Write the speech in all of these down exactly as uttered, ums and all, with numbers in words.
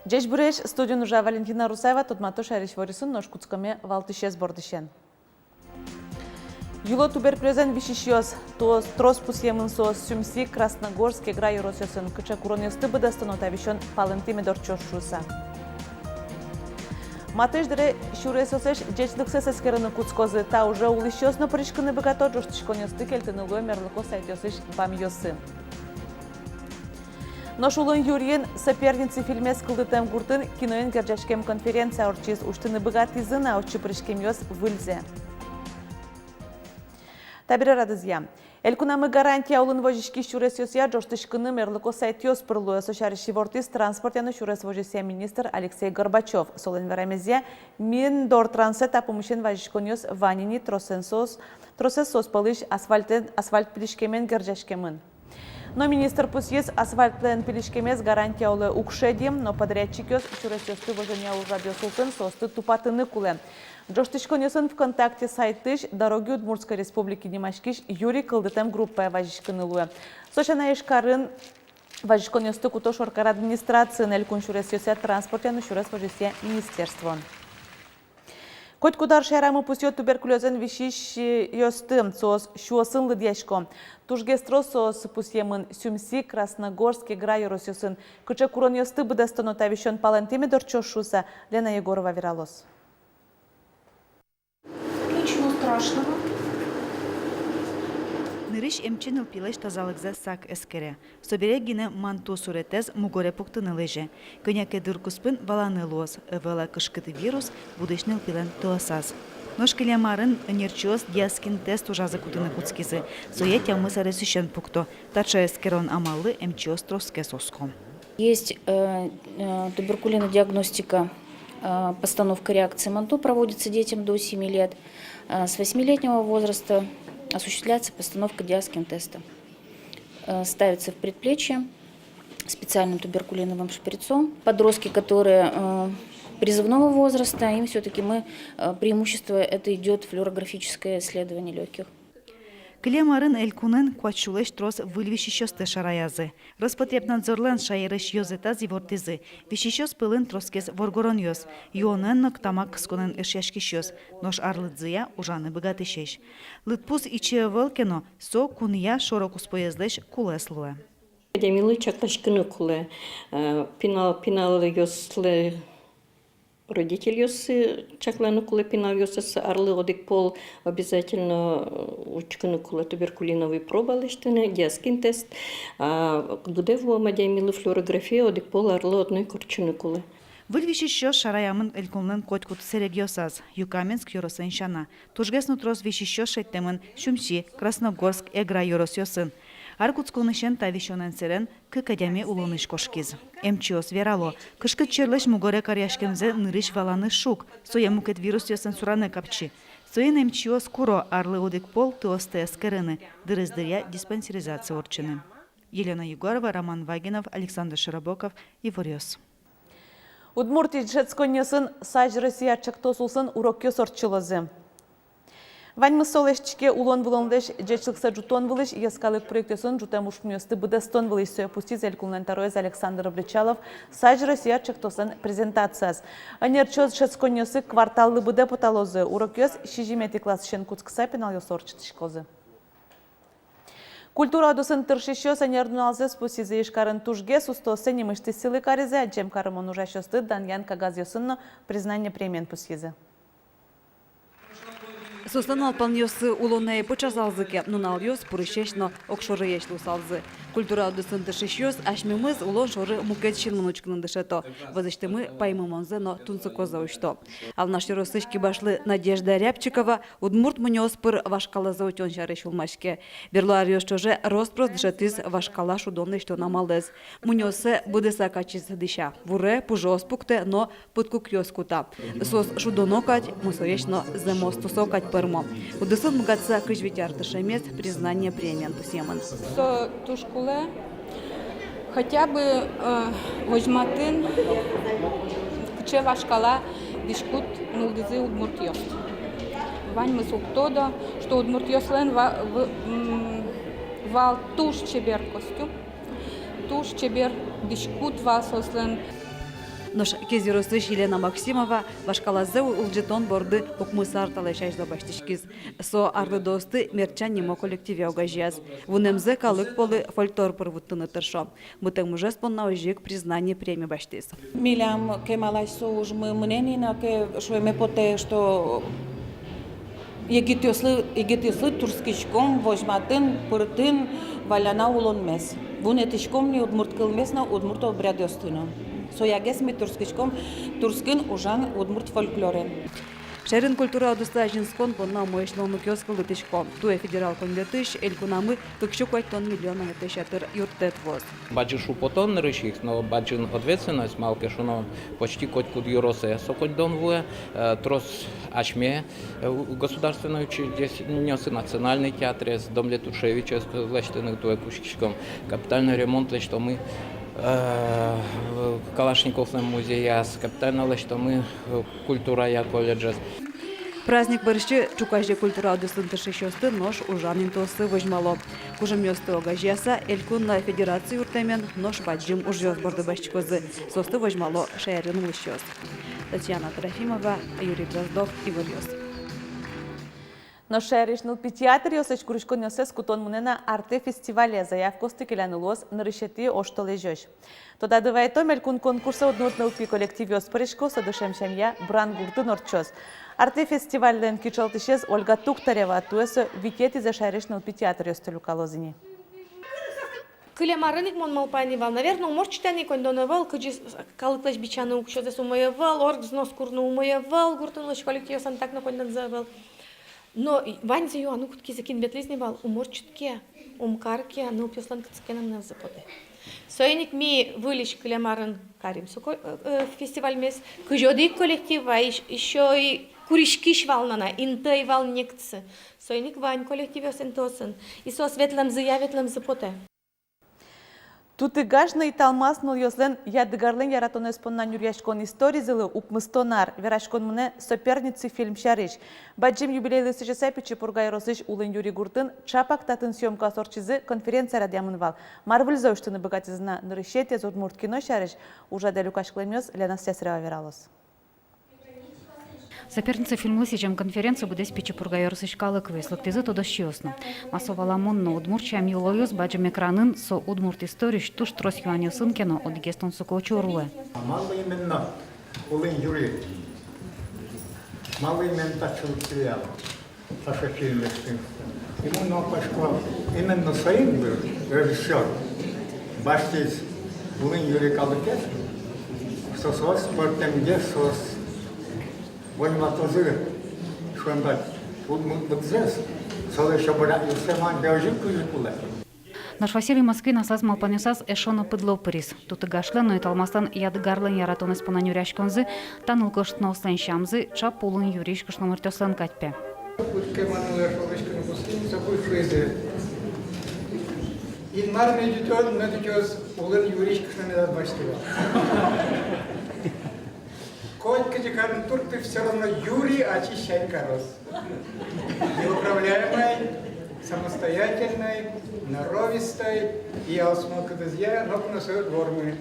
Ӟечбуресь! Студиын ужа Валентина Русаева. Тодмато шаерысь иворъёсын, нош кутскоме валтӥсез бордысен. Юло туберкулёзэн висисьёс. Трос, трос пусъемын соос Сюмси, Красногорск, Эгра ёросъёсын. Кыӵе куронъёсты быдэстоно та висён палэнтӥ мед ортчоз шуыса. Матысь дыре сюресъёсысь ӟечлыксэс эскерыны кутскозы. Та уже улӥсьёс но пыриськыны быгато. Ӝожтӥськонъёсты кельтыны луэ мерлыко сайтъёсысь бамъёсы. Нош Улын Юръин «Соперницы» фильмез кылдытэм гуртын киноен герӟаськем конференция ортчиз. Усьтыны быгатӥзы на отчы пыриськемъёс выльзэ. Табере радызъя. Элькунамы гарантия улын возиськись сюресъёсъя ӝожтӥськыны мерлыко сайтъёс пыр луэ. Со сярысь ивортӥз транспортъя но сюрес возёсъя министр Алексей Горбачёв. Солэн верамезъя, Миндортрансе та пумысен вазиськонъёс вань ини. Тросэз соос, тросэз соос пӧлысь асфальтэн, асфальт пилиськемен герӟаськемын. Но министр пусйиз, асфальтлэн пилиськемез гарантия улэ уг шеды, но подрядчикъёс сюресъёсты возёнъя ужрадъёсыосын соосты тупатыны кулэ. Ӝожтӥськонъёсын ВКонтакте сайтысь «Дороги Удмуртской Республики» нимаськись юри кылдытэм группае вазиськыны луэ. Со сяна, Ижкарын вазиськонъёсты куто шоркар администрациын, элькун сюресъёсъя, транспортъя но сюрес возёсъя министерствоын. Котькуд ар шаерамы пусъё туберкулёзэн висисьёсты, соос сюосын лыдъясько. Тужгес трос соос пусъемын Сюмси, Красногорск, Эгра ёросъёсын. Кыӵе куронъёсты быдэстоно та висён палэнтӥ мед ортчоз шуыса, Лена Егорова вералоз. Ничего страшного. Нырысь эмчи нылпилэсь тазалыкзэ сак эскере. Собере гинэ манту суретэз мугоре пуктыны лэзе. Кӧня ке дыр куспын валаны луоз, ӧвӧл-а кышкыт вирус будӥсь нылпилэн тыосаз. Нош кылем арын ӧнерчиос диаскин тест ужазы кутыны кутскизы. Сое тямыс аресысен пукто. Таӵе эскерон амаллы эмчиос тросгес оско. Есть, э, э, туберкулинодиагностика, э, постановка реакции манту проводится детям до семи лет. Э, с восьмилетнего возраста осуществляется постановка диаскин теста. Э, ставится в предплечье специальным туберкулиновым шприцом. Подростки, которые, э, призывного возраста, им всё-таки мы, э, преимущество это идёт флюорографическое исследование лёгких. Кылем арын элькунын куать сюлэсь трос выль висисьёсты шараязы. Роспотребнадзорлэн шаерысь ёзэтаз ивортӥзы: висисьёс пӧлын тросгес воргоронъёс, юонэн но тамак кысконэн эшъяськисьёс, нош арлыдзыя ужаны быгатӥсесь. Лыдпус ичи ӧвӧл ке но, со кунъя шоро-куспоезлэсь кулэс луэ. Адямилы чакласькыны кулэ, э, пинал, пиналъёслы, родительёссы чакланы кулэ пиналъёссэс, арлы одӥг пол обязательно, э, учкыны кулэ туберкулиновый проба лэсьтыны, диаскин тест, а быдэ вуэм адямилы флюорография одӥг пол арлы одно ик ортчыны кулэ. Выль висисьёс шараямын элькунлэн котькуд сэрегъёсаз, Юкаменск ёросэн сяна. Тужгес но трос висисьёс шедьтэмын Сюмси, Красногорск, Эгра ёросъёсын. Ар кутсконысен та висёнэн сэрен кык адями улонысь кошкиз. Эмчиос верало: кышкыт черлэсь мугоре каръяськемзэ нырысь валаны шуг, сое мукет вирусъёслэн суранэ капчи. Соин эмчиос куро арлы одӥг пол тыосты эскерыны, дырыз дыръя диспансеризация ортчыны. Елена Егорова, Роман Вагинов, Александр Широбоков, «Иворъёс». Удмуртиысь дышетсконниосын «Сазь Россия» ӵектос улсын урокъёс ортчылозы. Ваньмыз со лэсьтӥське улон-вылонлэсь ӟечлыксэ ӝутон вылысь. Йӧскалык проектъёсын ӝутэм ужпумъёсты быдэстон вылысь. Сое пусйиз элькунлэн тӧроез Александр Бречалов «Сазь Россия» ӵектослэн презентацияз. Ӧнерчиос дышетсконниосы кварталлы быдэ поталозы. Урокъёс сизьыметӥ классысен кутскыса пиналъёс ортчытӥськозы. Культура удысын тыршисьёс ӧнер нуналзэс пусйизы. Ижкарын тужгес устооссэ нимысьтыз сӥлы каризы. Адӟем карымон ужасьёсты данъян кагазъёсын но «Признание» премиен пусйизы. Соослэн малпанъёссы улонэ ӧй пыӵазалзы ке, нуналъёс пурысесь но огшорыесь луысалзы. Культура удысын тыршисьёс асьмемыз улон шоры мукет синмын учкыны дышето, вӧзысьтымы паймымонзэ но тунсыкозэ усьто. Алнаш ёросысь кибашлы Надежда Рябчикова удмурт мунёос пыр вашкалазэ утён сярысь сюлмаське. Берло аръёс ӵоже рос-прос дышетӥз вашкала шудон лэсьтон амалэз. Мунёоссэ быдэса кадь дӥся. Вуре, пужыос пуктэ но пыдкукъёс кута. Соос шудоно кадь, мусоесь но зэмос тусо кадь пӧрмо. Удысын быгатыса кызь вить ар тыршемез «Признание» премиен пусъемын. Со туж кулэ. Хотя бы, э, возьматыны, кыӵе вашкала дӥськут нуллӥзы удмуртъёс. Ваньмыз уг тодо, что удмуртъёслэн ва-, в-, м, вал туж чебер костюм, туж чебер дӥськут вал соослэн. Нош Кез ёросысь Елена Максимова вашкалазэ улӟытон борды укмыс ар талэсь азьло басьтӥськиз. Со «Арлыдоосты мерчан» нимо коллективе огазеяз. Вунэмзэ калык полы фольклор пыр вуттыны тыршо. Бытэм ужез понна озьы ик «Признание» премия басьтӥз. Милям кемалась со ужмы мынэ ни, но ке шуэме потэ, что егитъёслы, егитъёслы туртскиськом возьматын, пыртын валляна улонмес. Вунэтӥськом ни удмурт кылмес но, удмурт обрядъёсты но. Соягес ми туртскиськом туртскын ужан удмурт фольклорен. Шаерын культура удыслы азинскон понна умоесь луонлыкъёс кылдытӥсько. Туэ федерал коньдэтысь элькунамы кык сю куатьтон миллион манетысь ятыр юрттэт вуоз. Бадӟым шумпотон нырысь ик, но бадӟым ответственность, малы ке шуоно, почти котькуд ёросэ со коньдон вуэ, э, трос асьме, э, у-, государственной учреждениосы, Национальный театрез, Дом летучего Шаевича лэсьтыны туэ кутскиськом, капитальный ремонт лэсьтомы, э, Калашниковлэн музеяз, капитально лэсьтомы, э, культурая колледжез. Праздник бӧрсьы ӵуказе культура удысын тыршисьёсты нош ужан интыосы возьмало. Кужымъёсты огазеяса, элькун но федераци юрттэмен нош бадӟым ужъёс борды басьтӥськозы. Соосты возьмало шаерын улӥсьёс. Татьяна Трофимова, Юрий Дроздов, «Иворъёс». Нош шаерысь нылпи театръёсысь куриськонъёссэс кутон мынэ на «Артэ» фестивале. Заявкаосты келяны луоз нырысетӥ оштолэзёзь. Тодады вайытом, элькун конкурсэ удмурт нылпи коллективъёс пырисько, со дышем сямъя Брангуртын ортчоз. «Артэ» фестивальлэн кичӧлтӥсез Ольга Туктарева. Туэ со витетӥзэ шаерысь нылпи театръёсты люкалоз ини. Кылем арын ик мон малпай ни вал, наверно, умой ортчытэ ни, коньдон ӧвӧл, кызьы с-, калыклэсь бичаны уксёзэс умой ӧвӧл, оргвзнос курыны умой ӧвӧл, гуртын улӥсь коллективъёслэн так но коньдонзы ӧвӧл. Но и ваньзы юаны кутскизы, кин ветлӥз ни вал, умой ортчыт ке, ум кар ке, нылпиослэн кытчы ке но мынэмзы потэ. Соин ик ми выльысь кылем арын карим со ко-, э, э, фестивальмес. Кызь одӥг коллектив вал, ещё и куриськись вал на, инты ӧй вал некытчы. Соин ик вань коллективъёс интыосын. И соос ветлэмзыя, ветлэмзы потэ. Тутыгаж но Италмас нылъёслэн Ядыгарлэн яратонэз понна нюръяськон историзылы укмыстон ар. Вераськон мынэ «Соперницы» фильм сярысь. Бадӟым юбилейлы сӥзьыса Пичи Пурга ёросысь Улын Юри гуртын ӵапак татын съёмкаос ортчизы, конференция радъямын вал. Мар выльзэ усьтыны быгатӥзы на нырысетӥез удмурт кино сярысь, ужрадэ люкаськемъёс Лена Слесарева вералоз. «Соперницы» фильмлы сӥзем конференцие быдэс Пичи Пурга ёросысь калык вуиз, лыктӥзы тодосчиос но. Ма со валамон но, удмурт сям-йылолъёс бадӟым экранын, со удмурт историысь туж трос юанъёсын ке но, одӥгез тунсыко учыр луэ. А малы именно Улын Юри? Малы именно та чуртъя? Саша фильмъёсты. Ему но пашко именно соин был режиссёр. Басьтӥз Улын Юри калыкез, что соос пӧртэмгес, соос возьматозы, шуом так, удмуртлыкзэс, солэсь обрядъёссэ, мар ке, озьы, кызьы кулэ. Нош Василий Москвин аслаз малпанъёсаз эшшо но пыдло пыриз. Тутыгашлэн но Италмаслэн Ядыгарлэн яратонэз понна нюръяськонзы, та нылкышноослэн сямзы ӵап Улын Юриысь кышномуртъёслэн кадь пе. Кутске мон нылэш улӥськыны куспын, соку шуизы: Инмар мед утёз, мед утёз, Улын Юриысь кышномуртъёс басьтӥ вал. Котькыӵе карын туртты, всё равно Юри ачиз сямен кароз. Неуправляемой, самостоятельной, норовистой, и ас мылкыдызъя нокуно со ӧд вормы.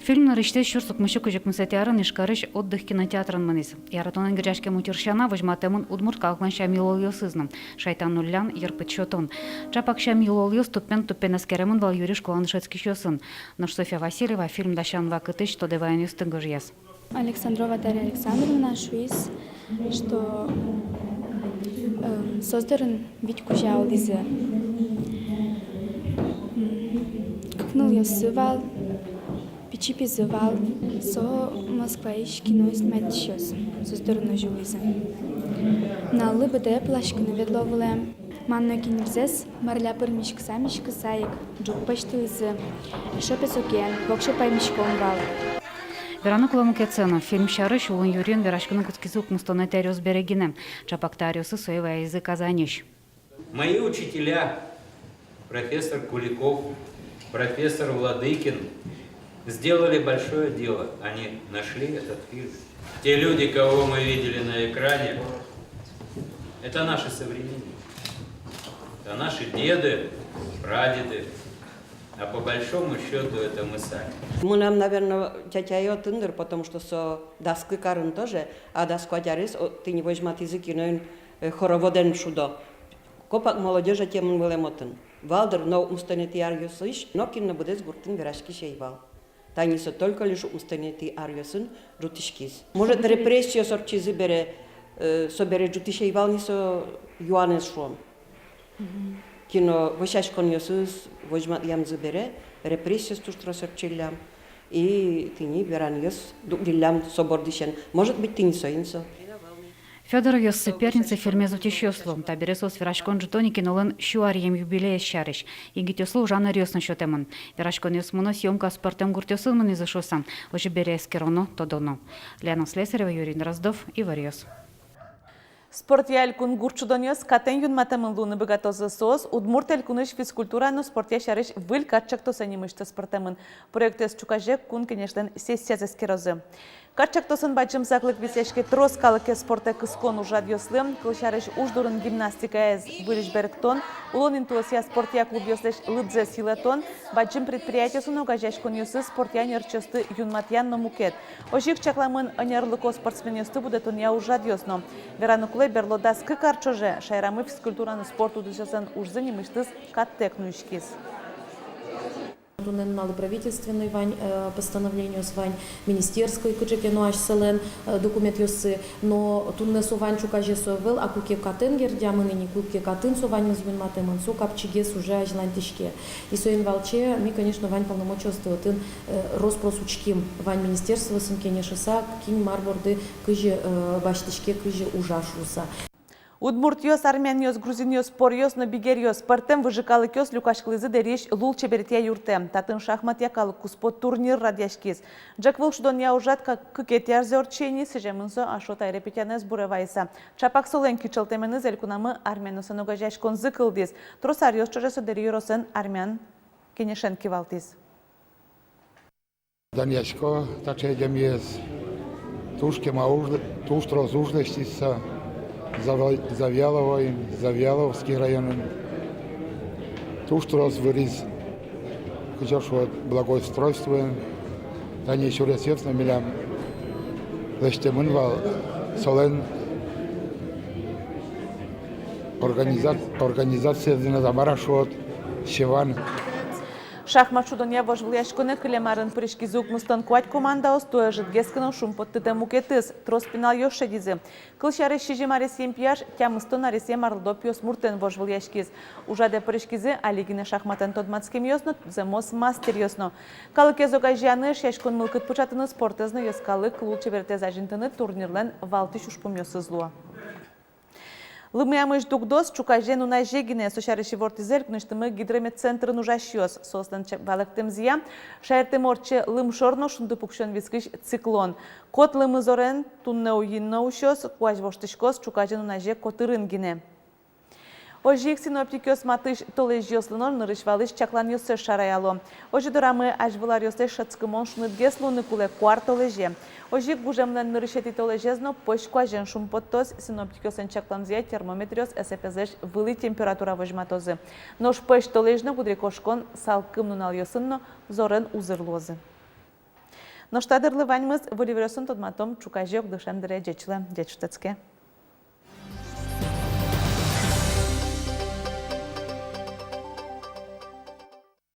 Фильм нырысьсэ сюрс укмыссю кызь укмысэтӥ арын Ижкарысь «Отдых» кинотеатрын мынӥз. Яратонэн герӟаськем учыр сяна возьматэмын удмурт калыклэн сям-йылолъёсыз но: шайтан уллян, йыр пыд сётон. Ӵапак сям-йылолъёс туппен-туппен эскеремын вал Юри школаын дышетскисьёсын. Нош Софья Васильева фильм дасян вакытысь тодэ ваёнъёсты гожъяз. Александрова Дарья Александровна шуиз, что, э, соос дорын вить кузя улӥзы. М, кык нылъёссы вал, пичи пизы вал, со Москваысь кино сниматьтӥсьёс, соос дорын озьы улӥзы. Нуналлы быдэ пыласькыны ветло вылэм. Мон но киньырзэс Марля пыр миськыса-миськыса ик ӝук пӧзьтылӥзы. Эшшо пе соку эн воксё паймиськом вал. Вераны кулэ мукетсэ но: фильм сярысь Улын Юриын вераськыны кутскизы укмыстонэтӥ аръёс бере гинэ. Ӵапак та аръёсы сое ваизы Казаньысь. Мои учителя, профессор Куликов, профессор Владыкин, сделали большое дело. Они нашли этот фильм. Те люди, кого мы видели на экране, это наши современники. Это наши деды, прадеды. А по большому счёту это мы сами. Мынам, наверно, тятяе отын дыр, потому что со дас кык арын тоже, а дас куать арес, о, тӥни возьматӥзы киноын, э, хороводэн шудо. Копак молодёжь ӧтемын вылэм отын. Вал дыр, но укмыстонэтӥ аръёсысь нокин но быдэс гуртын вераськись ӧй вал. Тани со только лишь укмыстонэтӥ аръёсын ӝутӥськиз. Может, репрессиос ортчизы бере, э, со бере ӝутӥсь ӧй вал ни со юанэз, шуом. Кино вӧсяськонъёсыз возьматъямзы бере, репрессиос туж трос ортчиллям. И тӥни веранъёс дугдӥллям со бордысен. Может быть, тӥни соин со. Фёдоровъёс «Соперницы» фильмез утисьёс луо. Табере соос вераськон ӝуто ни кинолэн сю аръем юбилеез сярысь. Егитъёслы ужан ӧръёс но сётэмын. Вераськонъёс мыно, съёмкаос пӧртэм гуртъёсын мынӥзы шуыса. Озьы бере эскероно, тодоно. Лена Слесарева, Юрий Дроздов, «Иворъёс». Спортъя элькунгурт шудонъёс катэн юнматэмын луыны быгатозы. Соос Удмурт Элькунысь физкультура но спортъя сярысь выль кат чактосэ нимысьтыз пыртэмын. Проектэз ӵуказе Кун Кенешлэн сессияз эскерозы. Кат чактосын бадӟым саклык висъяське трос калыкез спортэ кыскон ужрадъёслы. Кылсярысь, уж дурын гимнастикаез выльысь берыктон, улон интыосъя спортъя клубъёслэсь лыдзэс йылэтон, бадӟым предприятиосын огазеяськонъёсы спортъя ӧнерчиосты юнматъян но мукет. Озьы ик чакламын ӧнерлыко спортсменъёсты будэтонъя ужрадъёс но. Вераны кулэ, берло дас кык ар ӵоже шаерамы физкультура но спорт удысъёслэн ужзы нимысьтыз каттэк нуиськиз. Туннэ нуналлы правительственной вань, э, постановлениос, вань министерской кыӵе ке но асьсэлэн, э, документъёссы, но туннэ со вань ӵуказе со ӧвӧл, а куке катын герӟамын ини, куке катын со ваньмыз юнматэмын, со капчигес уже азьланьтӥське. И соин валче ми, конечно, вань полномочиосты отын, э, рос-прос учким, вань министерствоосын кенешыса, кин мар борды кызьы, э, басьтӥське, кызьы ужа шуыса. Удмуртъёс, армянъёс, грузинъёс, поръёс но бигеръёс, пӧртэм выжы калыкъёс люкаськылӥзы Дэриысь лулчеберетъя юртэ. Татын шахматъя калык куспо турнир радъяськиз. Ӝӧк выл шудонъя ужрад ка-, кыкетӥ арзэ ортче ини, сӥземын со Ашот Айрепетянэз буре вайыса. Ӵапак солэн кичӧлтэменыз элькунамы армянъёслэн огазеяськонзы кылдӥз. Трос аръёс ӵоже со Дэри ёросэн армян кенешен кивалтӥз. Данъясько таӵе адямиез, туж кема уж, туж трос уж лэсьтӥз со Зава-, Завьяловоын, Завьяловский районын. Туж трос выриз, кызьы шуод, благоустройствоын. Тани сюресъёс но милям лэсьтэмын вал, солэн организа-, организациез но, мар-а шуод, севан. Шахмат шудонъя вожвылъяськонэ кылем арын пыриськизы укмыстон куать командаос, туэ ӧжытгес ке но шумпоттытэм мукетыз, трос пиналъёс шедизы. Кылсярысь, сизьым аресъем пияш тямыстон аресъем арлыдо пиосмуртэн вожвылъяськиз. Ужрадэ пыриськизы али гинэ шахматэн тодматскемъёс но, зэмос мастеръёс но. Калыкез огазеяны, эшъяськон мылкыд пыӵатыны, спортэз но йӧскалык лулчеберетэз азинтыны турнирлэн валтӥсь ужпумъёсыз луо. Лымыямысь дугдоз ӵуказе нуназе гинэ. Со сярысь ивортӥзы элькунысьтымы гидрометцентрын ужасьёс. Соослэн ча-, валэктэмзыя, шаертӥмы ортче лымшор но шунды пуксён вискысь циклон. Кот лымы зорен туннэ уйин но усёз, куазь воштӥськоз ӵуказе нуназе котырын гинэ. Озьы ик синоптикъёс матысь толэзьёслы но нырысь-валысь чакланъёссэс шараяло. Озьы дорамы азьвыл аръёслэсь шӧдскымон шунытгес луыны кулэ, куартолэзе. Озьы ик гужемлэн нырысетӥ толэзез но пӧсь куазен шумпоттоз. Синоптикъёслэн чакламзыя, термометръёс эсэпезлэсь вылӥ температура возьматозы. Нош пӧсь толэзь но гудырикошкон салкым нуналъёсын но зорен узыр луозы. Нош та дырлы ваньмыз. Выль иворъёсын тодматом ӵуказе ик дышем дыре. Ӟеч луэ, ӟеч шутэтске.